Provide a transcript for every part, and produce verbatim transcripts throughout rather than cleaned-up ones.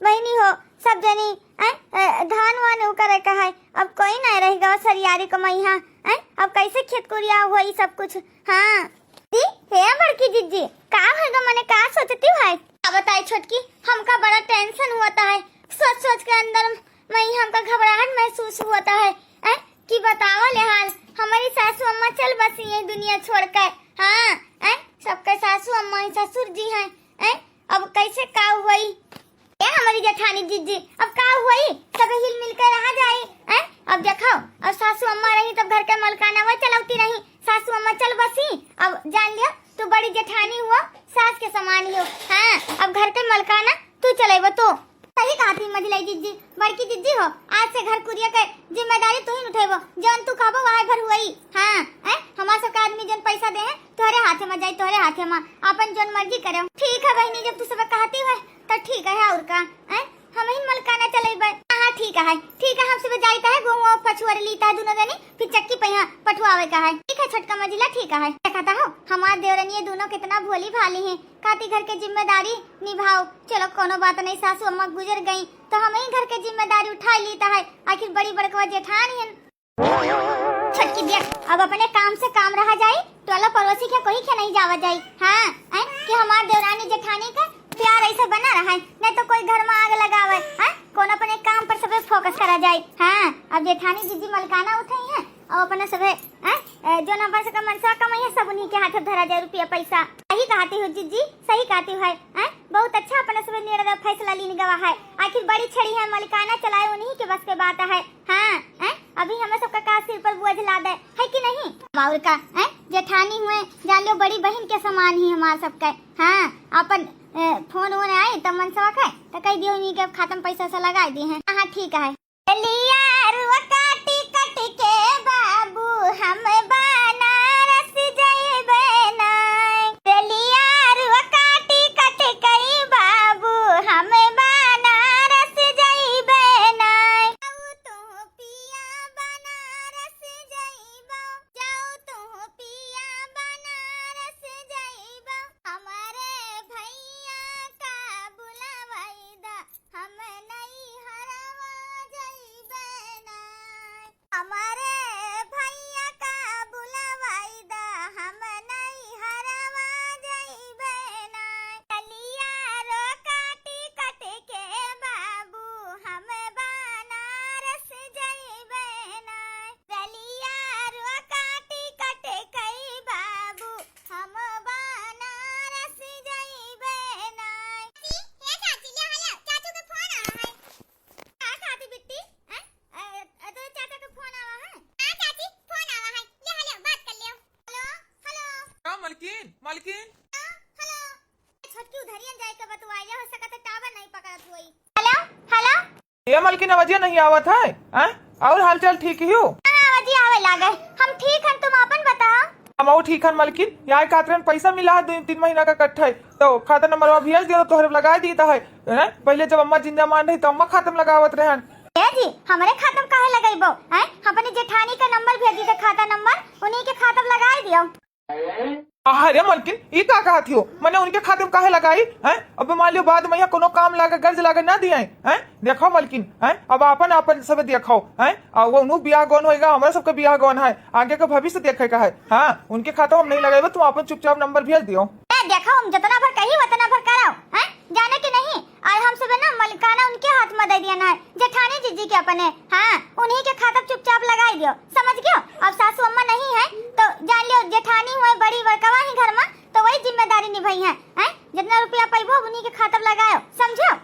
बहिनी हो, सब जनी, ऐ, ऐ, धान वान उ करे का है, अब कोई नहीं रह गवा सरियारी कमइहा, ऐ, अब कैसे खेत कुरिया होई सब कुछ। हाँ। दी, हे बड़की जिज्जी, का भइल बा, मने का सोचती है? का बताई छोटकी, हमका बड़ा tension होता है, सोच सोच के अंदर में ही हमका घबराहट महसूस होता है, ऐ, कि बतावा ले हाल, हमारी सासू अम्मा चल बसी ये दुनिया छोड़ के। हाँ, ऐ, सबके सासू अम्मा ही ससुर जी हैं, ऐ, अब कैसे का होई? ए हमारी जेठानी जिज्जी, अब का होई? सब हिल मिल के रहा जाई, हैं? अब देखो, अब सासू अम्मा रही तब घर के मलकाना वही चलौती रही। सासू अम्मा चल बसी, अब जान लियो तू बड़ी जेठानी हुआ, सास के समान ही हो। हाँ, अब घर के मलकाना तू चलेबो तू। सही कहा थी मझिलाई जिज्जी, बड़की जिज्जी हो, आज से घर कुरिया के जिम्मेदारी तू ही उठेबो, जौन तू कहबो वह भर हुई। हाँ, हैं? हमार सबके आदमी जौन पैसा दे हैं, तोहरे हाथे में जाई, तोहरे हाथे में, अपन जौन मर्जी करे। ठीक है बहिनी, जब तू सब कहती है तो ठीक है, और का, हैं? हम ही मलकाना चलेबे। हाँ, हाँ, ठीक है, ठीक है, हम सब जाइत है, गोहुआ पछुआर लीत है दुनो जनी, फिर चक्की पे यहाँ पठुआवे का है। ठीक है छोटका मझिला, ठीक है। देखता हो, हमार देवरनिये दुनो कितना भोली भाली हैं, काती घर के जिम्मेदारी निभाओ। चलो कोनो बात नहीं, सासू अम्मा गुजर गई तो हम ही घर के जिम्मेदारी उठा लीत है, आखिर बड़ी बड़कवा जेठान है। छोटकी देख, अब अपने काम से काम रहा जाई, टोला पड़ोसी के कोई के नहीं जावा जाई। हाँ, ऐ, कि हमार देवरानी जेठानी का प्यार ऐसे बना रहा है, नहीं तो कोई घर में आग लगावे, हैं? कौन अपने काम पर सबे focus करा जाए। हाँ, अब जेठानी जिज्जी मलकाना उठाई है और अपना सबे, हैं, ए, जो ना अपन सबका मनसा कमाई है, सब उन्हीं के हाथे धरा जाए, रुपया पैसा। सही कहती हो जिज्जी, सही कहती हो, हैं? बहुत अच्छा अपना सबे निर्णय फैसला लीन गवा है। आखिर बड़ी छड़ी है, मलिकाना चलाए उन्हीं के बस के बात है। हाँ, हैं? अभी हमें सबका का सिर पर बोझ लादे, है कि नहीं? और का, हैं? जेठानी हुए, जान लो बड़ी बहिन के समान ही हमार सबके। हाँ, अपन, ए, फोन वोन आए तब मनसवा खाए, तो कह दियो उन्हीं के खाता में पैसा वैसा लगा दिए हैं। हाँ, हाँ, ठीक है। चलिया रुआ काटी कट के बाबू हम बनारस जइबे नाय। चलिया रुआ काटी कट के बाबू हम बनारस जइबे नाय। जाऊ तू पिया बनारस जइबो, जाऊ तू पिया बनारस जइबो। हमारे भैया का बुलवाई दा, हम नैहरवा जइबे नाय। हमारे भैया का बुलवाई दा, हम नैहरवा जइबे नाय। चलिया रो काटी कट के बाबू, हम बनारस जइबे नाय। चलिया रो काटी कट के बाबू, हम बनारस जइबे नाय। ए चाची, ले, ले, चाचू के फोन आवा है। का कहती बिट्टी? हैं? ए, ए, तोरे चाचा के फोन आवा है? हाँ चाची, फोन आवा है। ले, ले, बात कर लियो। हेलो, हेलो। का मलकिन, मलकिन? हेलो, हेलो। छोटकी उधरियन जाए के बतुआइले, हो सकत है टावर नहीं पकड़त होई। हेलो, हेलो। ए मलकिन, आवाजिया नहीं आवत है, हैं? और हालचाल ठीक ही हो? हाँ, आवाजिया आवे लागे। हम ठीक हन, तुम आपन बताओ। हम और ठीक हन मलकिन, यार कातरन पैसा मिला है दो तीन महीना का इकट्ठा है, तो खाता नंबरवा भेज दियो, तोहरे लगा दीता है, हैं? पहले जब अम्मा जिंदा मान रही तो अम्मा खाता में लगावत रहन। ए जी, हमरे खाता में काहे लगइबो, हैं? अपने जेठानी का नंबर भेज दी थे, खाता नंबर, उन्हीं के खाता में लगाई दियो। अरे मलकिन, ई का कहत हो? मने उनके खातिर काहे लगाई, हैं? अब मान लियो बाद में यहाँ कोनो काम लागे, गर्ज लागे ना दिए, हैं? देखो मलकिन, हैं? अब आपन, आपन सब देखो, हैं? आ वो उन्हू बियाह गौन होएगा, हमरा सबके बियाह गौन है, आगे का भविष्य देखे का है। हाँ, उनके खाता हम नहीं लगाई, तुम आपन चुपचाप नंबर भेज दियो। ए, देखो, हम जितना भर कही, उतना भर कराओ, हैं? जाने कि नहीं? और हम सब ना मलिकाना उनके हाथ में दे दिया ना है, जेठानी जिज्जी के अपने। हाँ, उन्हीं के खाता चुपचाप लगाई दियो, समझ गयो? अब सासू अम्मा नहीं है, तो जान लियो, जेठानी हुए बड़ी बड़कवा ही घर में, तो वही जिम्मेदारी निभाई है, हैं? जितना रुपया पैबो, उन्हीं के खाता में लगायो, समझो?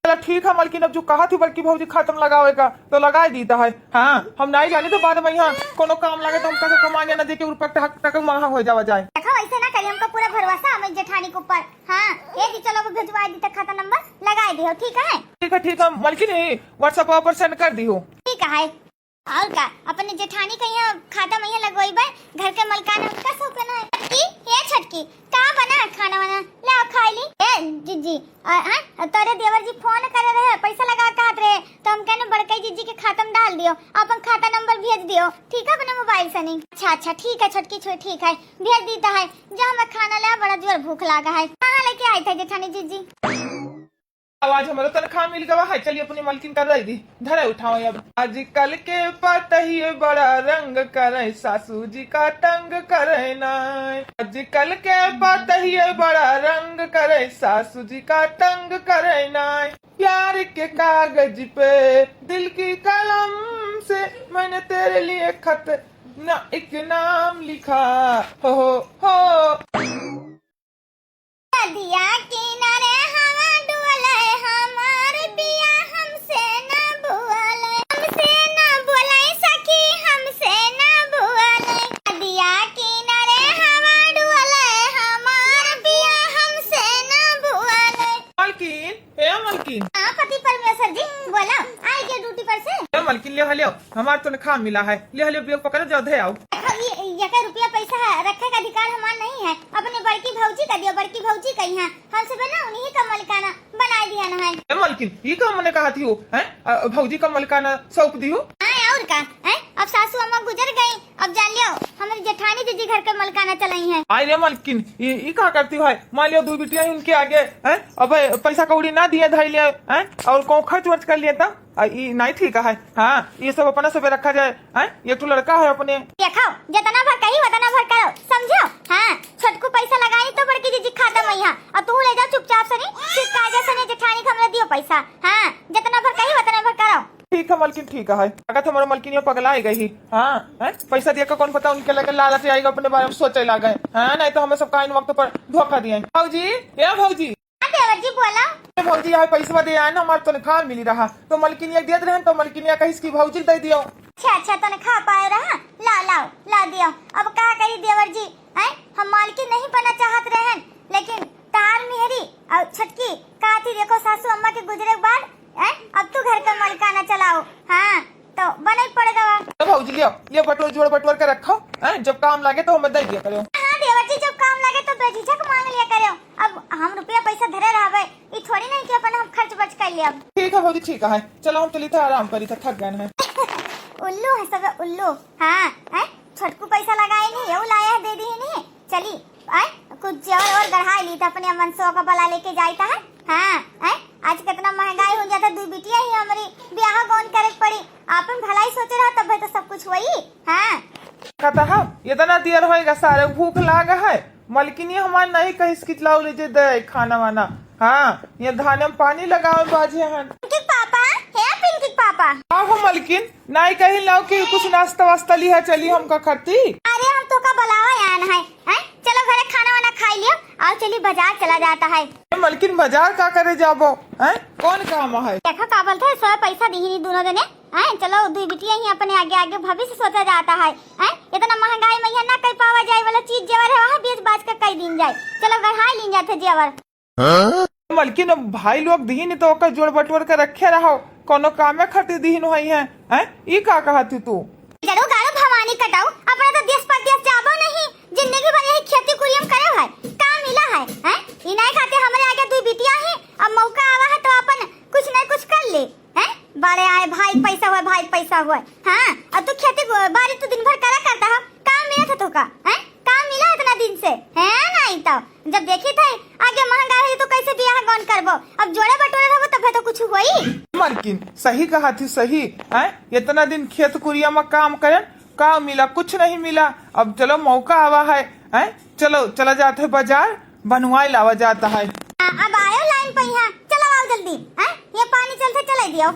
चलो ठीक है मलकिन, अब जो कहा थी बड़की भौजी खाता में लगावे का, तो लगाई दीता है। हाँ, हम नहीं जाने तो बाद में यहाँ कोनो काम लगे तो हम कसे कमाने न दे के उर्पक टक, टक महंगा हो जावा जाए। देखो, ऐसे ना करिए, हमको पूरा भरोसा है हमारी जेठानी के ऊपर। हाँ, ये जी चलो, वो भिजवा दी तक खाता नंबर लगाई दियो, ठीक है? ठीक है, ठीक है मलकिन, WhatsApp पर send कर दियो। ठीक है। और का, अपने जेठानी का यहाँ खाता में यहाँ लगवाई बा, घर के मलकान उनका सौंपे ना है। छोटकी, ये छोटकी, का बना खाना वाना? लाओ खाई ली। ए जिज्जी, आ, हाँ, तोरे देवर जी फोन करे रहे, पैसा लगा कहत रहे, तो हम कहने बड़कई जिज्जी के खाता में डाल दियो, अपन खाता नंबर भेज दियो, ठीक है, अपने मोबाइल से नहीं। अच्छा, अच्छा, ठीक है छोटकी, छो-, ठीक है, भेज दीता है। जा, मैं खाना ले, बड़ा जोर भूख लागा है। कहाँ लेके आई थे जेठानी जिज्जी? अब आज हमरो तनख्वाह मिल गवा है, चलिए अपनी मलकिन का दे दी, धरे उठाओ अब। आजकल के पतही बड़ा रंग करे, सासू जी का तंग करे ना। आजकल के पतही बड़ा रंग करे, सासू जी का तंग करे ना। प्यार के कागज पे दिल की कलम से मैंने तेरे लिए खत ना एक नाम लिखा। हो, हो, हो। नदिया किनारे हवा डुअले, हमार पिया हमसे ना बोले, हमसे ना बोले सखी, हमसे ना बोले। नदिया किनारे हवा डुअले, हमार पिया हमसे ना बोले। मलकिन, ए मलकिन। हाँ, पति परमेश्वर जी, बोला, आई गया ड्यूटी पर से? ए मलकिन, ले हलियो, हमार तनख्वाह मिला है, ले हलियो, बैग पकड़ो, जाओ, धे आओ। देखो, ये, ये का रुपया पैसा है, रखे का अधिकार हमार नहीं है, अपने बड़की भौजी का दियो, बड़की भौजी का यहाँ, हम सब है ना, उन्हीं का मलकाना बनाए दिया ना है। ए मलकिन, ये का मने कहा थी हो, हैं? अ, भौजी का मलकाना सौंप दी हो? हाँ, और का, हैं? अब सासू अम्मा गुजर गई, अब जान लियो, हमारी जेठानी जीजी घर के मलकाना चलाई है। आई रे मलकिन, ई, ई का करती हो? मान लियो, दू बिटिया ही उनके आगे, हैं? अब पैसा कौड़ी ना दिए, धई लिया, हैं? और कौन खर्च वर्च कर लिए तब? आ, ई नहीं ठीक है। हाँ, ये सब अपना सबे रखा जाए, हैं? ये तो लड़का है अपने। देखो, जितना भर कही, उतना भर करो, समझो? हाँ, छोटकू पैसा लगाई तो बड़की जीजी खाता मैया, और तू ले जाओ चुपचाप सनी, सिक्का जैसे ने जेठानी के हमरा दियो पैसा। हाँ, जितना भर कही, उतना भर करो। ठीक है मलकिन, ठीक है। अगर हमारा मलकिनिया पगला ही गई, हाँ, हैं? पैसा दिया का कौन पता उनके लगे लालच आएगा, अपने बारे में सोचे लागे, हाँ, नहीं तो हमें सब काइन वक्त पर धोखा दिए। भौजी, ए भौजी। हाँ देवर जी, बोला। ए भौजी, यहाँ पैसवा दे आए ना, हमार तनख्वाह मिली रहा, तो मलकिनिया के दियत रहे, तो मलकिनिया कहिस कि भौजी के दे दियो। अच्छा, अच्छा, तनख्वाह पाए रहा, ला, लाओ, ला दियो। अब का करी देवर जी, हैं? हम मालकिन नहीं बना चाहत रहन, लेकिन तार मेहरी और छोटकी कहती, देखो सासू अम्मा के गुजरे के बाद, हैं? अब तू घर का मालिकाना चलाओ। हाँ, तो बने पड़ गवा। ए भौजी, लियो, लियो, बटोर, जोड़ बटोर के रखो, हैं? जब काम लागे तो हमें दे दिया करो। हाँ देवर जी, जब काम लागे तो बेझिझक मांग लिया करो। अब हम रुपया पैसा धरे रहबे, ई थोड़ी नहीं कि अपन हम खर्च बर्च कर लेब। ठीक है भौजी, ठीक है, चलो हम चली था, आराम करी था, थक गए हैं। उल्लू है सब उल्लू। हाँ, हैं? छोटकू पैसा लगाए नहीं, यहू लाया है, दे दी नहीं। चली, आय, कुछ जेवर और गढ़ाई ली तो अपने मनसो का बला लेके जाई ता है। हाँ, आय, आज कितना महंगाई हो जाता, दू बिटिया ही हमारी ब्याह गौन करे के पड़ी। आपन भलाई सोचे रहा तब तो सब कुछ वही। हाँ। कहता है, इतना देर होएगा सारे, भूख लाग है। मलकिनी हमार नहीं कहिस कि लाओ ले जे दे खाना वाना। हाँ, ये धान में पानी लगावे बाजे हन। पिंकी के पापा, हे पिंकी के पापा। का हो मलकिन, नाई कही लाओ कि कुछ नाश्ता वास्ता लिहा चली हमका खाती? अरे हम तोका बुलावा आन है, हैं? चलो घरे खाना वाना खाई लियो, आओ चली बाजार चला जाता है। ए मलकिन, बाजार का करे जाबो, हैं? कौन काम है? देखो का बोलते हैं, सौ पैसा दी ही दोनों जने, हैं? चलो दुई बिटिया ही अपने आगे आगे भविष्य सोचा जाता है, हैं? इतना महंगाई में यहाँ ना कहीं पावा जाए वाला चीज जेवर है, वहाँ बेच बाज के कई दिन जाए। चलो गढ़ाई लीन जाते जेवर। हाँ? मलकिन, अब भाई लोग दीन तो ओकर जोड़ बटोर के रखे रहो, कोनो कामे खातिर दीन होई है, हैं? ई का कहत ही तू? जड़ो गाड़ो भवानी कटाऊ, अपना तो देश परदेश जाबो नहीं, जिंदगी भर यही खेती कुरियम करे है, का मिला है, हैं? ई नहीं खाते हमरे आगे दुई बिटिया ही, अब मौका आवा है तो अपन कुछ न कुछ कर ले, हैं? बड़े आए भाई पैसा हुआ, भाई पैसा हुआ, हाँ? अब तू खेती बाड़ी तू दिन भर करा करता है, काम मिला था तो का, हैं? काम मिला इतना दिन से, है नहीं तो जब देखी थे आगे महंगा रही तो कैसे बियाह गौन करबो? अब जोड़े बटोरे रहबो तबे तो कुछ होई। मलकिन, सही कहत ही, सही। हैं? इतना दिन खेत कुरिया में काम करन, का मिला? कुछ नहीं मिला। अब चलो मौका आवा है, हैं? चलो चला जात है बाजार, बनवाए लावा जाता है। आ, अब आयो लाइन पे यहाँ, चलो आओ जल्दी, हैं? ये पानी चलते चला दियो।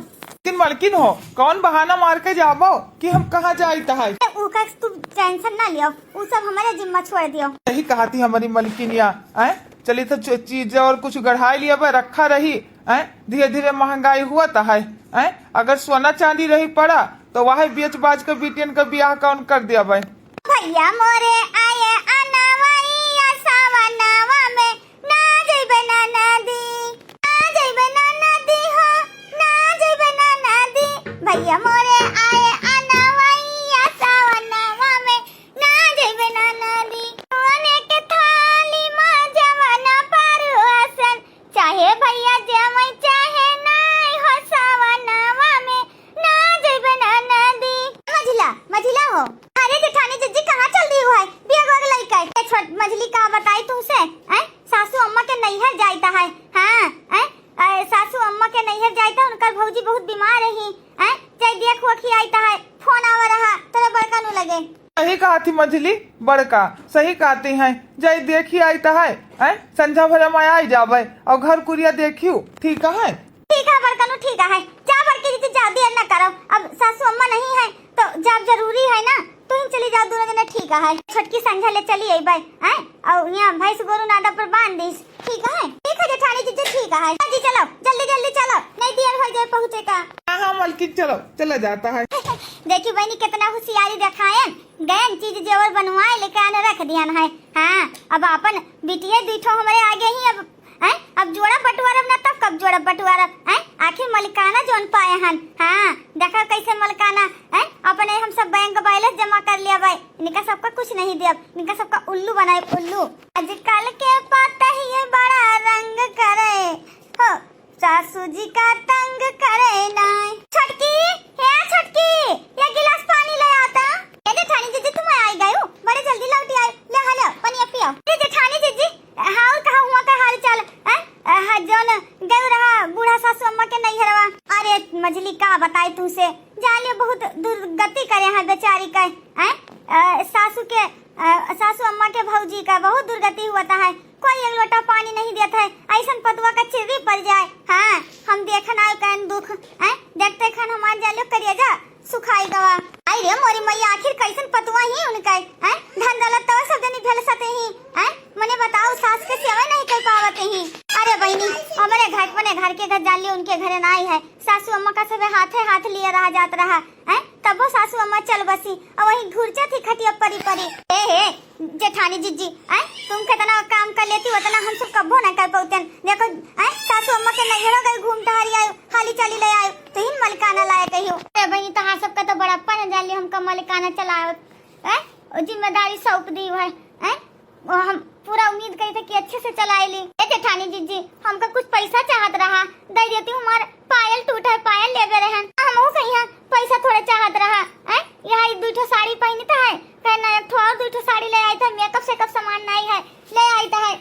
लेकिन मलकिन हो, कौन बहाना मार के जाबो कि हम कहाँ जाइत है? ए, ऊ का तू टेंशन ना लियो, ऊ सब हमारे जिम्मा छोड़ दियो। सही कहत ही हमारी मलकिनिया, हैं? चली तो च-, चीज और कुछ गढ़ाई लिया बे, रखा रही, हैं? धीरे धीरे महंगाई हुआ तो है, हैं? अगर सोना चांदी रही पड़ा तो वह बेच बाज के बिटियन के बियाह कौन कर दिया बे? भैया मोरे आए अनवैया सावनवा में, ना जइबे ना नदी, ना जइबे ना नदी हो, ना जइबे ना नदी। भैया मोरे आए अनवैया सावनवा में, ना जइबे ना नदी। सोने के थाली में जवन परुआसन, चाहे भैया जमई चाहे नाई हो सावनवा में, ना जइबे ना नदी। मझिला, मझिला हो। अरे जेठानी जिज्जी कहाँ चल दी हुआ है? बिया गोग लइका है। ए छोट मझिली का बताई तुमसे, हैं? सासू अम्मा के नैहर जाइत है। उनकर भौजी बहुत बीमार रही, हैं? जाई देख वखी आई तहाय, फोन आवा रहा, तोरे बड़का नु लगे। सही कहत ही मझली, बड़का, सही कहती हैं, जाई देखी आई तहाय, हैं? संझा भरे मा आई जाबे, और घर कुरिया देखियो, ठीक है? ठीक है बड़का नु, ठीक है, जा बड़की दीदी, जा, देर न करो, अब सासू अम्मा नहीं है, तो जब जरूरी है ना, तुहीं चली जाओ दोनों जने, ठीक है। छोटकी संझा ले चली अइबै, हैं? और यहाँ भैंस गोरू नादा पर बांध दीस, ठीक है? ठीक है जेठानी जीजी, ठीक है। जी चलो, जल्दी जल्दी चलो, नहीं देर हो जाए पहुँचे का। हाँ, हाँ, मलकिन, चलो, चला जाता है। देखी बहिनी, कितना होशियारी देखायन, गयन चीज जेवर बनवाए लेके आने रख दियन है। हाँ, अब अपन बिटिये दुई ठो हमरे आगे ही अब हैं? अब जोड़ा बटुआरब ना, तब कब जोड़ा बटुआरब, हैं? आखिर मलिकाना जौन पाए हन, हाँ, देखा कैसे मलिकाना, हैं? अपने हम सब बैंक बैलेंस जमा कर लिया भाई, इनका सबका कुछ नहीं दिया, इनका सबका उल्लू बनाए, उल्लू। आजकल के पतहिए बड़ा रंग करे, हो, सासू जी का तंग करे नाय। छोटकी, हे छोटकी, ये गिलास पानी ले आता। ए जेठानी जीजी, तुम आई गयो, बड़े जल्दी लौटी आए, ले हा, ले, पानी पियो। ए जेठानी जीजी, हाँ, और कहा हुआ का हाल चाल, हैं? अ, हाँ, जौन गयो रहा बूढ़ा सासू अम्मा के नैहरवा। अरे मझली, का बताई तुमसे, जान लियो बहुत दुर्गति करे हैं बेचारी का, हैं? अ, सासू के, अ, सासू अम्मा के भौजी का बहुत दुर्गति हुआ था है, कोई एक लोटा पानी नहीं देत है, ऐसन पतुआ का चिर्री पड़ जाए। हाँ, हम देखन आए कहन दुख, हैं? देखते खन हमार जान लियो करिया जा सुखाई गवा। आई रे मोरी मैया, आखिर कैसन पतुआ ही उनका, हैं? धन दौलत तो सब जनी भेल सते ही, हैं? मने बताओ, सास के सेवा नहीं कर पावत ही। अरे बहिनी, हमरे घर, अपने घर के घर जान लियो, उनके घरे नाई है, सासू अम्मा का सबे हाथे हाथ लिए रहा जात रहा, हैं? तबो सासू अम्मा चल बसी, और वही घुरचत ही खटिया परी परी। ए हे, जेठानी जीजी, आय, तुम कितना काम कर लेती, उतना हम सब कब्बो ना कर पौतेन। देखो, आय, सासू अम्मा के नैहरो गई घूम टहरी आयो, हाली चाली ले आयो, तो हिन मलिकाना लायक ही हो। ए बहिनी, तहार सबका तो बड़प्पा न जान लियो, हमका मलिकाना चलाओ, आय, और जिम्मेदारी सौंप दी है, आय, वो हम पूरा उम्मीद करी थे कि अच्छे से चलाई ली। ए जेठानी जीजी, हमका कुछ पैसा चाहत रहा, दे देती हमार पायल टूटा है, पायल लेबे रहन। हमहू कहिया पैसा थोड़े चाहत रहा, हैं? यहाँ ई दुई ठो साड़ी पहनी त है, कहे ना एक ठो और दुई ठो साड़ी ले आई त है, मेकअप सेकअप सामान नहीं है, ले आई त है।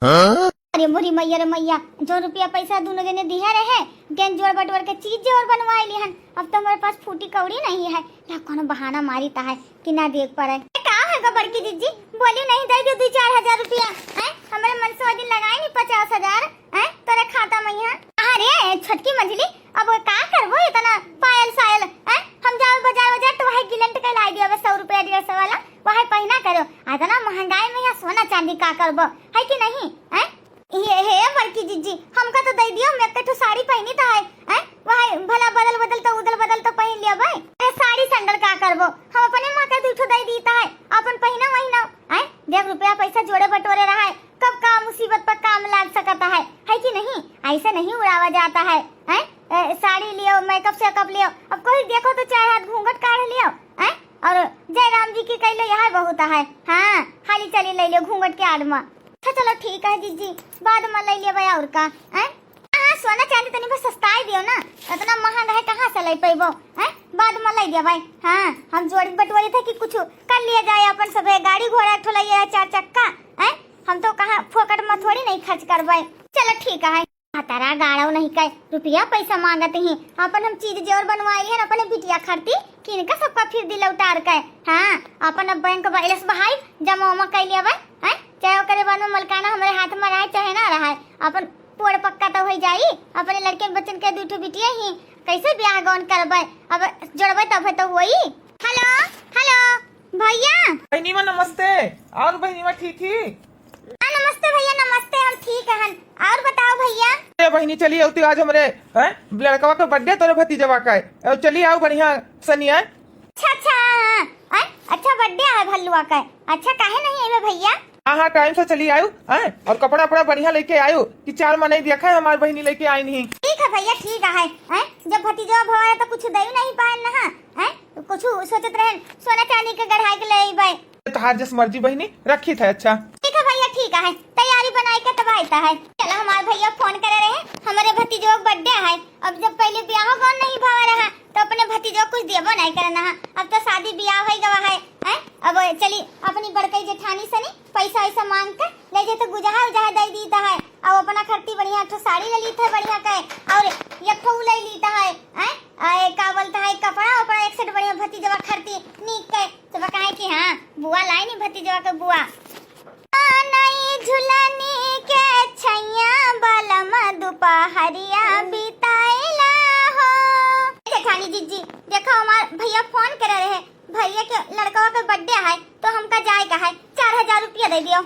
हाँ? अरे मोरी मैया रे मैया, जो रुपया पैसा दोनों जने दिया रहे, गेंद जोड़ बटोर के चीज जोड़ बनवाई लिहन। अब तो हमारे पास फूटी कौड़ी नहीं है, ना कोनो बहाना मारी त है कि ना देख पड़े। ए, का है गा बड़की जीजी, बोली नहीं दे दे दुई चार हजार रुपया, हैं? हमारे मन से वो दिन लगाए नहीं पचास हजार, हैं? तोरे खाता में यहाँ। अरे छोटकी मझली, अब का करबो इतना पायल सायल, हैं? हम जाओ बाजार बाजार तो वही गिलंट के लाई दियो बस सौ रुपया डेढ़ सौ वाला, वही पहना करो। इतना महंगाई में यहाँ सोना चांदी का करबो, है कि नहीं, हैं? हे, हे बड़की जीजी, हमका तो दे दियो, हम एक ठो साड़ी पहनी त है, हैं? वही भला बदल बदल तो उदल बदल तो पहन लिया भाई। अरे साड़ी सैंडल का करबो, हम अपने माँ के दुई ठो दे दी त है, अपन पहना वही ना, हैं? देख रुपया पैसा जोड़े बटोरे रहा है, कब का मुसीबत पर काम लाग सकता है, है कि नहीं? ऐसे नहीं उड़ावा जाता है, हैं? ए, साड़ी लियो, मेकअप सेकअप लियो, अब कोई देखो तो चार हाथ घूंघट काढ़ लियो, हैं? और जय राम जी की कह लो, यह बहुत है। हाँ, हाली चाली ले लियो घूंघट के आड़ में। अच्छा चलो ठीक है जीजी, बाद में ले लेबे और का, हैं? हाँ, सोना चांदी तनी बस सस्ताई दियो ना, इतना महंगा है कहाँ से ले पैबो, हैं? बाद में ले देबे। हाँ, हम जोड़ी बटोरी थे कि कुछ कर लिया जाए, अपन सब गाड़ी घोड़ा एक ठो लइए है चार चक्का, हैं? हम तो कहाँ फोकट में थोड़ी नहीं खर्च करबे। चलो ठीक है। तारा गाड़ो नहीं कहे, रुपया पैसा मांगत ही, अपन हम चीज जेवर बनवाई है, अपने बिटिया खरती किनका सबका फिर दिल उतार के। हाँ, अपन अब बैंक बैलेंस बहाई, जमा उमा कर लिया भाई, हैं? चाहे ओकरे बाद में मलकाना हमारे हाथ में रहे चाहे ना रहे, अपन पोड़ पक्का तो हो जाई, अपने लड़के बच्चन के दू ठो बिटिया ही, कैसे ब्याह गौन करबे, अब जोड़बे तबे तो होई। हेलो, हेलो भैया। बहनीवा नमस्ते। और बहनीवा ठीक ही? हाँ, नमस्ते भैया, नमस्ते, हम ठीक हन। और बताओ भैया। ए बहिनी, चली आउती आज हमरे, हैं, लड़कवा के बर्थडे तोरे भतीजवा का है। और चली आउ बढ़िया सनी आए। अच्छा, अच्छा, हाँ, हाँ, अच्छा बर्थडे है भल्लुआ का। अच्छा काहे नहीं अइबे भैया? हाँ, हाँ, टाइम से चली आयु, हैं, और कपड़ा, कपड़ा बढ़िया लेके आयु कि चार मनई देखा है हमार बहिनी लेके आई नहीं। ठीक है भैया, ठीक है, हैं, जब भतीजवा भवा है तो कुछ दे नहीं पाए ना, हैं, कुछ सोचत रहे सोना चांदी के गढ़ाई के ले अइबे। तहार जस मर्जी बहिनी, रखी थे। अच्छा। ठीक है भैया, ठीक है, तैयारी बनाए के तब आइता है। चला, हमार भैया फोन करे रहे, हमरे भतीजवा के बर्थडे है। अब जब पहले ब्याह गौन नहीं भवा रहा, तो अपने भतीजवा कुछ देबो नहीं करना है। अब तो शादी ब्याह हो गवा है, हैं? अब चली अपनी बड़कई जेठानी सनी पैसा वैसा मांग के ले जे तो गुजहा उजहा दे दी है। अब अपना खरती बढ़िया ठो साड़ी ले ली थे बढ़िया के, और एक ठो उ लइ लीत है, हैं? आ, ए, का बोलत है, कपड़ा उपड़ा एक set बढ़िया भतीजवा खरती, नीक के। तो बा कहे कि हाँ, बुआ लाई नी भतीजवा के बुआ। आ, नई झुलनी के छैया बलम दुपहरिया बिताइला हो। ए जेठानी जिज्जी, देखो हमार भैया phone करे रहे, भैया के लड़कवा के birthday है, तो हमका जाए का है, चार हजार रुपया दे दियो।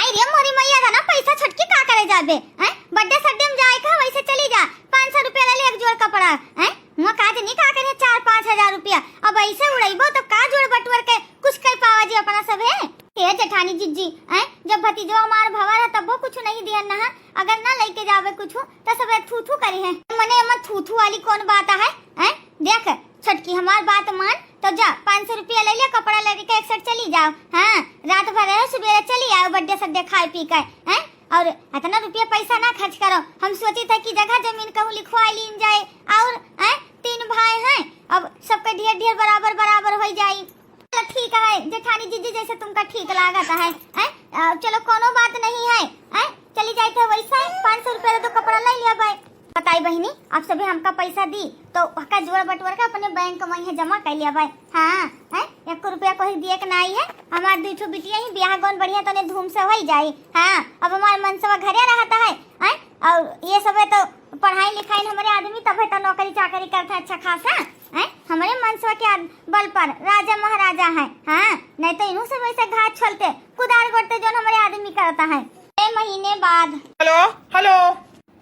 आई रे मोरी मैया, इतना पैसा छोटकी का करे जाबे, हैं? Birthday सड्डे में जाए का, वैसे चली जा, पाँच सौ रुपया ले ले एक जोड़ कपड़ा, हैं? हुआ का जनी का करे चार पाँच हजार रुपया, अब ऐसे उड़ैबो तो का जोड़ बटुअर के कुछ कर पावा जी अपना सब है? ए जेठानी जिज्जी, हैं? जब भतीजवा हमार भवा रहा तबो कुछ नहीं दिया ना, अगर ना लेके जावे कुछ तो सब थू थू करी है। मने एमा थू थू वाली कौन बात है, हैं? देख, छोटकी हमार बात मान, तो जा, पाँच सौ रुपया ले ले, कपड़ा ले के एक set चली जाओ। हाँ, रात भर रहो, सुबेरे चली आओ, birthday सड्डे खाए पी के, हैं? और इतना रुपया पैसा ना खर्च करो। हम सोचित है कि जगह जमीन कहूँ लिखवाई लीन जाए, और, हैं, तीन भाई हैं, अब सबके ढेर ढेर बराबर बराबर होइ जाई। चलो ठीक है जेठानी जिज्जी, जैसे तुमका ठीक लागत है, हैं? अ, चलो कोनो बात नहीं है, हैं? चली जाइत है वैसे, पाँच सौ रुपया दे दो, कपड़ा ले लिया भाई। बताई बहिनी, आप सभी हमका पैसा दी, तो ओका जोड़ बटोर के अपने बैंक में ही जमा कर लिया भाई। हाँ, हैं? एक रुपया कोई दिए के नाई है, हमार दुई ठो बिटिया ही ब्याह गौन बढ़िया तने धूम से होई जाई। हाँ, अब हमार मनसवा घरे रहता है, हैं? और ये सब तो पढ़ाई लिखाई हमरे आदमी तब है तो नौकरी चाकरी करता है अच्छा खासा, हैं? हमरे मनसवा के आद-, बल पर राजा महाराजा है, हाँ? नहीं तो इन्हू सब ऐसे घात छोलते, कुदार गोड़ते जौन हमरे आदमी करता है। छह महीने बाद। हेलो, हेलो।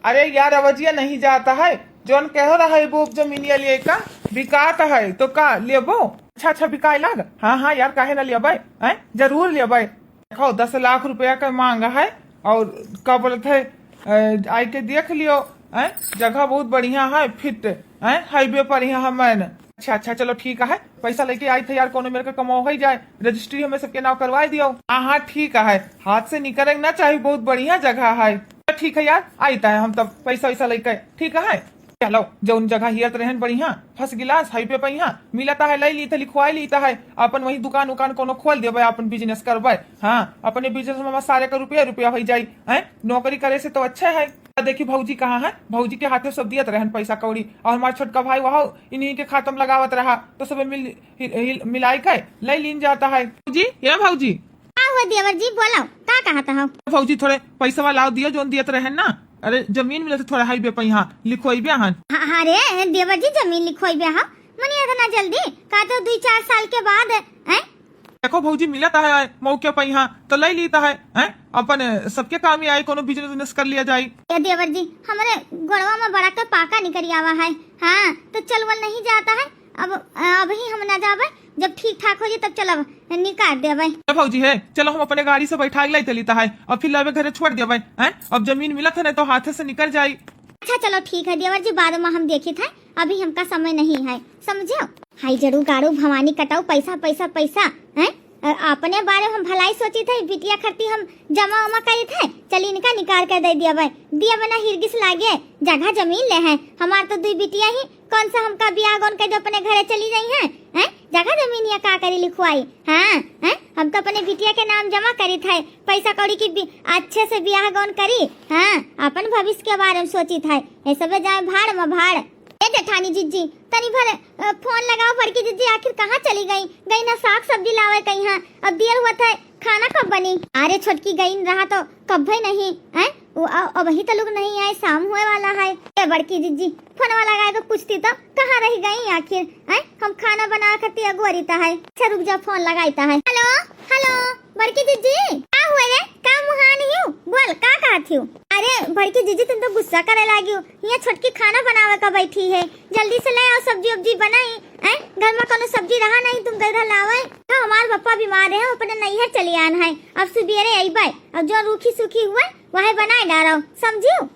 अरे यार, आवाजिया नहीं जाता है। जौन कह रहा है वो जमीनिया लिए का बिकात है, तो का लेबो? अच्छा, अच्छा, बिकाए लाग। हाँ, हाँ यार, काहे ना लेबै? हैं? जरूर लेबै। देखो, दस लाख रुपया का मांग है और का बोलत है, अ, आई के देख लियो, हैं? जगह बहुत बढ़िया है, fit, हैं? Highway पर यहाँ है main। अच्छा, अच्छा, चलो ठीक है, पैसा लेके आई थे यार, कोनो मेरे का कमाओ हो ही जाए, registry हमें सबके नाम करवाई दियो। हाँ, हाँ, ठीक है, हाथ से निकले ना चाहे, बहुत बढ़िया जगह है। तो ठीक है यार, आईता है हम तब पैसा वैसा लेके, ठीक है। चलो, जौन जगह हियत रहन बढ़िया, first class, highway पे यहाँ मिलता है, ले लीता, लिखवाई लीता है, अपन वही दुकान उकान कोनो खोल देबे, अपन business करबे। हाँ, अपने business में सारे का रुपया रुपया हो जाई, हैं? नौकरी करे से तो अच्छा है। आ देखी भौजी कहाँ है, भौजी के हाथे सब दियत रहन पैसा कौड़ी, और हमार छोटका भाई वहाँ इन्हीं के खाता में लगावत रहा, तो सब मिल, हिल, हिल, मिलाई के ले लीन जाता है। भौजी, ये भौजी। का हुआ देवर जी, बोलो, का कहत हो? भौजी, थोड़े पैसवा लाव दियो, जौन दियत रहन ना। अरे, जमीन मिलत थोड़ा highway पे यहाँ लिखवाइबे हन। हाँ, हाँ रे देवर जी, जमीन लिखवाइबे हो? मने इतना जल्दी? का तो दुई चार साल के बाद, हैं? देखो भौजी, मिलत है मौके पे यहाँ, तो ले लीता है, हैं? अपन सबके काम ही आए, कोनो business उजनेस कर लिया जाए। ए देवर जी, हमरे गोड़वा में बड़ा के पाका निकरी आवा है। हाँ, तो चलवल नहीं जाता है। अब, अभी हम ना जाबे, जब ठीक ठाक हो जाए तब चलब, निकाल देबे। ए भौजी है, चलो हम अपने गाड़ी से बैठा के ले चलीता है और फिर लावे घरे छोड़ देबे, हैं? अब जमीन मिलत है ना तो हाथे से निकल जाई। अच्छा चलो ठीक है देवर जी, बाद में हम देखित है, अभी हमका समय नहीं है, समझो। हाय जड़ू गाड़ू भवानी कटाऊ, पैसा, पैसा, पैसा, हैं? अ, अपने बारे में हम भलाई सोचित है, बिटिया खरती हम जमा उमा करित है, चली इनका निकाल के दे दिया भाई, दिया बना हिरगिस लागे, जगह जमीन ले है, हमार तो दुई बिटिया ही, कौन सा हमका बियाह गौन कर दे अपने घरे चली जाई है, हैं? जगह जमीन या का करी लिखवाई, हाँ, हैं? हम तो अपने बिटिया के नाम जमा करित है, पैसा कौड़ी की बि-, अच्छे से बियाह गौन करी, हाँ, अपन भविष्य के बारे में सोचित है, ये सब जाए भाड़ में भाड़। ए जेठानी जिज्जी, तनी भर, अ, फोन लगाओ बड़की जिज्जी, आखिर कहाँ चली गई? गई ना साग सब्जी लावे कहीं, हाँ, अब देर हुआ था, खाना कब बनी? अरे छोटकी गई रहा तो कब भी नहीं, हैं? वो अ-, अबही तलुक नहीं आए, शाम होए वाला है। ए बड़की जिज्जी, फोनवा लगाए के पूछती तो कहाँ रह गई आखिर, हैं? हम खाना बनावे खातिर अगुअरीता है। अच्छा रुक जा, फोन लगाईता है। हेलो, हेलो। बड़की जिज्जी, का हुआ रे? का मुहान हियो? बोल, का कहत हियो? अरे, बड़की जिज्जी, तुम तो गुस्सा करे लागी हो। हियाँ छोटकी खाना बनावे का बैठी है। जल्दी से ले आओ सब्जी उब्जी बनाई। हैं? घर में कोनो सब्जी रहा नहीं, तुम गए रहा लावे। हाँ, हमार पप्पा बीमार है, अपने नैहर चली आन है। अब सुबेरे अइबे। अब जो रूखी सूखी हुआ, वही बनाए डारो। समझियो?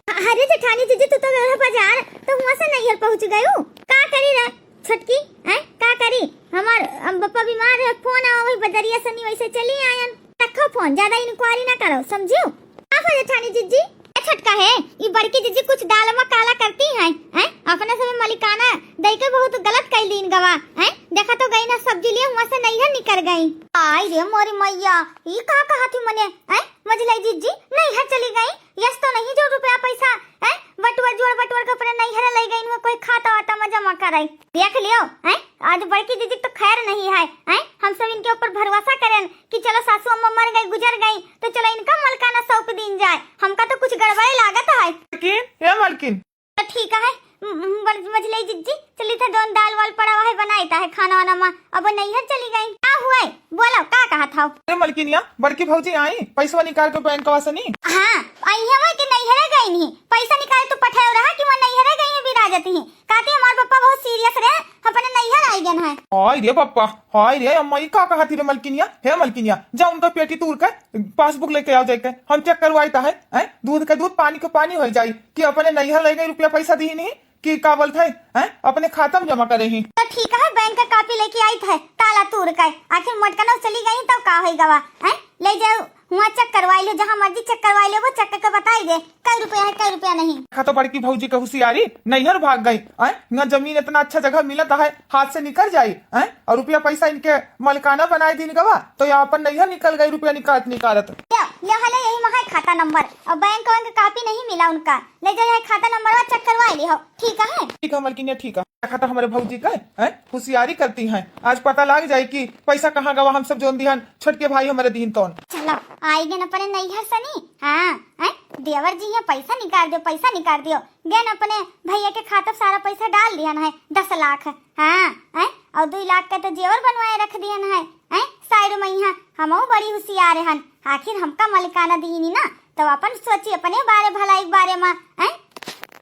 अरे जेठानी जिज्जी, तू तो गए रहा बाजार, तो हुआ से नैहर पहुँच गयो। का करी रे? छोटकी, हैं, का करी? हमार, हम, बप्पा बीमार है, फोन आवा, वही बजरिया सनी वैसे चली आयन। रखो फोन, ज्यादा inquiry ना करो, समझियो? का हो जेठानी जिज्जी? ए छोटका है, ई बड़की जिज्जी कुछ दाल में काला करती हैं, हैं? अपने सब मलिकाना दई के बहुत गलत कई लीन गवा, हैं? देखा तो गई ना सब्जी लिए, हुआ से नैहर निकर गई। आई रे मोरी मैया, ई का कहा थी मने, हैं? मझलाई जिज्जी नैहर चली गई, यस तो नहीं जो रुपया पैसा, हैं, बटुआ जोड़ बटुआ के अपने नैहरे लइ गइन हो, कोई खाता वाता में जमा करइ। देख लियो, हैं, आज बड़की दीदी तो खैर नहीं है, हैं, हम सब इनके ऊपर भरोसा करेन कि चलो सासू अम्मा मर गई, गुजर गई, तो चलो इनका मलकाना सौंप दीन जाए। हमका तो कुछ गड़बड़े लागत है। मलकिन, ए मलकिन। तो ठीक है, म-, म-, बड़ मझलई जिज्जी, चली थे दोन दाल वाल पड़ा है, बनाई ता है खाना वाना मा, अब नैहर चली गई। का हुआ है? बोलो, का कहा था? अरे मलकिनिया, बड़की भौजी आई, पैसवा निकाल के बैंकवा से नी। हाँ, आई है कि नैहरे गई नहीं, पैसा निकाल तू पठायो रहा कि वहाँ नैहरे गई है, बिराजत ही। कहती हमार पप्पा बहुत सीरियस रहे, अपने नैहर आई गए हैं। हाय रे पप्पा, हाय रे अम्मा, ई का कहा थी रे मलकिनिया? हे मलकिनिया, जा उनका पेटी तूर के पासबुक लेके आओ जाके, हम चेक करवाई ता है, हैं? दूध के दूध, पानी के पानी हो जाई कि अपने नैहर ले गई, रुपया पैसा दी नहीं कि का बोलत है, हैं? अपने खाता में जमा करे ही। तो ठीक है, बैंक का कॉपी लेके आई थे, ताला तूर के, आखिर मोटकना चली गई तब का होई गवा, हैं? ले जाओ, हुआ चेक करवाई लो, जहाँ मर्जी चेक करवाई लो, वो चेक करके बताई दे, कई रुपया है, कई रुपया नहीं। देखा तो बड़की भौजी के होशियारी, नैहर भाग गई, हैं? यहाँ जमीन इतना अच्छा जगह मिलत है, हाथ से निकल जाई, हैं? और रुपया पैसा इनके मलकाना बनाए दीन गवा, तो यहाँ अपन नैहर निकल गई, रुपया निकालत निकालत। ले, ले हले यही मा है खाता नंबर, और बैंक वैंक कॉपी नहीं मिला उनका, ले जाओ यहाँ खाता नंबर चेक करवाई ली हो, ठीक है? ठीक है मलकिनिया, ठीक है। देखा तो हमारे भौजी का, हैं, होशियारी करती हैं। आज पता लग जाए कि पैसा कहाँ गवा, हम सब जोन दिहन, छोटके भाई हमारे दिहन तौन। चलो, आई गन अपने नैहर से नी। हाँ, हैं, देवर जी यहाँ पैसा निकाल दियो, पैसा निकाल दियो। गन अपने भैया के खाता सारा पैसा डाल दिहन है, दस लाख। हाँ, हैं, और दुई लाख के तो जेवर बनवाए रख दिहन है, हैं, साइड में यहाँ हमहू बड़ी होशियार हन। आखिर हमका मलिकाना दीनी ना, तो अपन सोची अपने बारे भलाई के बारे में, हैं?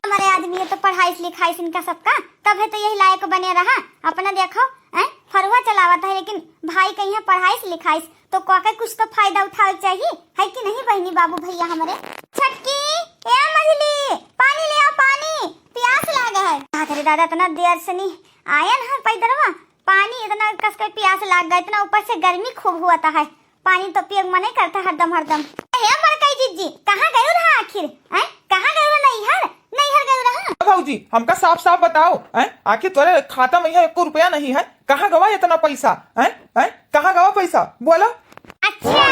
हमारे आदमी ये तो पढ़ाइस लिखाइस इनका सबका, तबे तो यही लायक बने रहा। अपना देखो, हैं? फरुआ चलावत है, लेकिन भाई कहीं पढ़ाइस लिखाइस तो काके कुछ तो फायदा उठावे चाहिए, है कि नहीं बहनी बाबू भैया हमारे? छटकी, ए मझली, पानी ले आओ, पानी, प्यास लागे है। दादा रे दादा, इतना देर से नहीं आयन है पैदरवा, पानी इतना कस के प्यास लाग गया, इतना ऊपर से गर्मी खूब हुआ था है, पानी तो पिए के मन ही करता हरदम हरदम। हे बड़कई जिज्जी, कहाँ गयो रहा आखिर? हैं? कहाँ गयो रहा? नैहर, नैहर गयो रहा? भौजी, हमका साफ साफ बताओ, हैं? आखिर तोरे खाता में यहाँ एको रुपया नहीं है, कहाँ गवा इतना पैसा? हैं? हैं? कहाँ गवा पैसा? बोलो। अच्छा,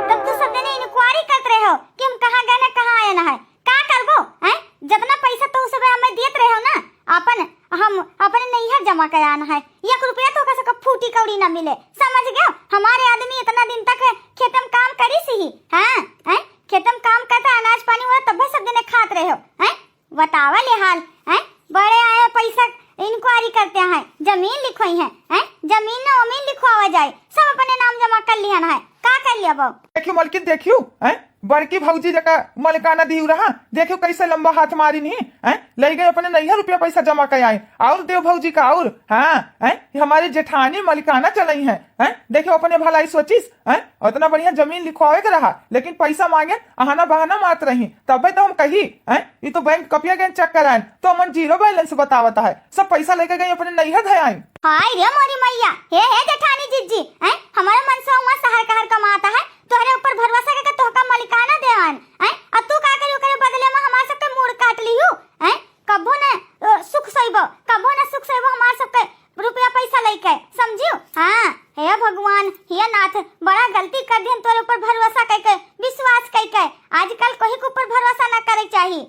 तब तू सब जने इंक्वायरी करत रहे हो कि हम कहाँ गए ना, कहाँ आए ना है। का करबो, हैं? जितना पैसा तो उस समय हमें देत रहे हो ना, अपन, हम अपने नैहर जमा करान है। एक रुपया तो ओकर सबके फूटी कौड़ी ना मिले, समझ गयो? हमारे आदमी इतना दिन तक खेतम काम करी सी ही, हाँ, हैं? खेतम काम करता, अनाज पानी हुआ, तब सब जने खात रहे हो, हैं? बतावा ले हाल, हैं? बड़े आए पैसा इंक्वायरी करते हैं, जमीन लिखवाई है, हैं? जमीन ना अमीन लिखवावा जाए, सब अपने नाम जमा कर लिहन है, का कर लिया बाबू? देखियो मलकिन, देखियो, हैं? बड़की भौजी जका मलिकाना दिहु रहा, देखियो कैसे लंबा हाथ मारी नहीं, हैं? ले गए अपने नैहर रुपया पैसा जमा कर आए, और देव भौजी का और, हाँ, हैं? ये हमारी जेठानी मलिकाना चलाई है, हैं? देखियो अपने भलाई सोचिस, हैं? उतना बढ़िया जमीन लिखवावे के रहा, लेकिन पैसा मांगे, अहाना बहाना मात रही, तबे तो हम कही, हैं? ये तो बैंक कपिया गए चेक कराए, तो हमन जीरो बैलेंस बतावत है, सब पैसा लेके गई अपने नैहर धयाई। हाय रे मोरी मैया, हे, हे जेठानी जिज्जी, हैं? हमारा मन से हुआ शहर कहर कमाता है, तोहरे ऊपर भरोसा करके तोहका मलिकाना देवान, हैं? और तू का करी ओकरे बदले में हमार सबके मूड़ काट लिहू, हैं? कबो न, अ, सुख सइबो, कबो न सुख सइबो हमार सबके रुपया पैसा लेके, समझियो? हाँ, हे भगवान, हे नाथ, बड़ा गलती कर दिहन तोरे ऊपर भरोसा करके, विश्वास करके। आजकल कोई के ऊपर भरोसा ना करे चाहिए।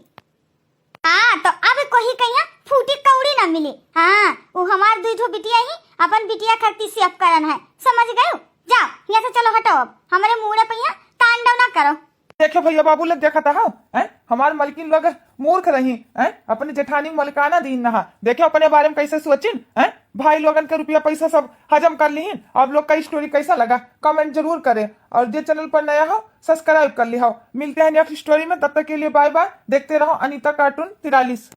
हाँ, तो अब कोही कहिया फूटी कौड़ी ना मिली। हाँ, वो हमार दुई ठो बिटिया ही अपन बिटिया खातिर सेव करन है, समझ गयो? जाओ, यहाँ से चलो, हटो, अब हमरे मूड़े पे यहाँ तांडव ना करो। देखो भैया बाबू लोग देखत हो, हैं? हमार मलकिन लोग मूर्ख रही, हैं? अपने जेठानी मलिकाना दीन नहा। देखो अपने बारे में कैसे सोचिन, हैं? भाई लोगन के रुपया पैसा सब हजम कर लीन। आप लोग का स्टोरी कैसा लगा, कमेंट जरूर करें, और जे चैनल पर नया हो, सब्सक्राइब कर लिहाओ। मिलते हैं नेक्स्ट स्टोरी में, तब तक के लिए बाय बाय। देखते रहो अनीता कार्टून तिरालीस।